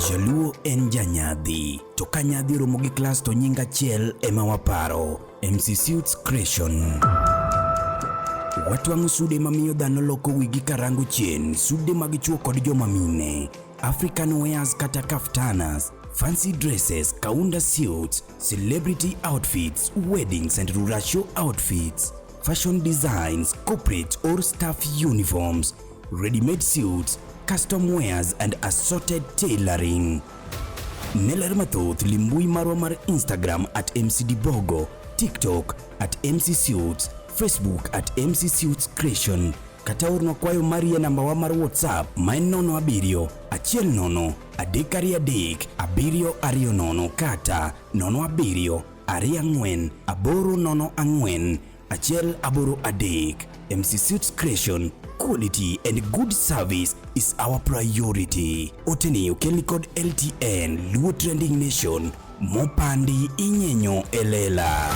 Jaluo en janyadhi, to ka nyadhi oromo gi klas to nying achiel ema waparo, MC Suits Creation. Watwang'o sude mamiyo dhano loko wigi karango chien, sude mag chuo kod joma mine, African wears kata kaftanas, fancy dresses, kaunda suits, celebrity outfits, weddings and ruracio outfits, fashion designs, corporate or staff uniforms, ready-made suits, custom wears and assorted tailoring. Ne ler mathoth limbui marwa mar Instagram at mcdbogo, TikTok at MC Suits, Facebook at MC Suits Creation kata ornwa kwayo mari e namba wa mar WhatsApp ma en 07 10 323 720 kata 07 24 804 183. MC Suits Creation, quality and good service is our priority. Oteni okelni kod LTN Luo Trending Nation mopandi inyenyo elela.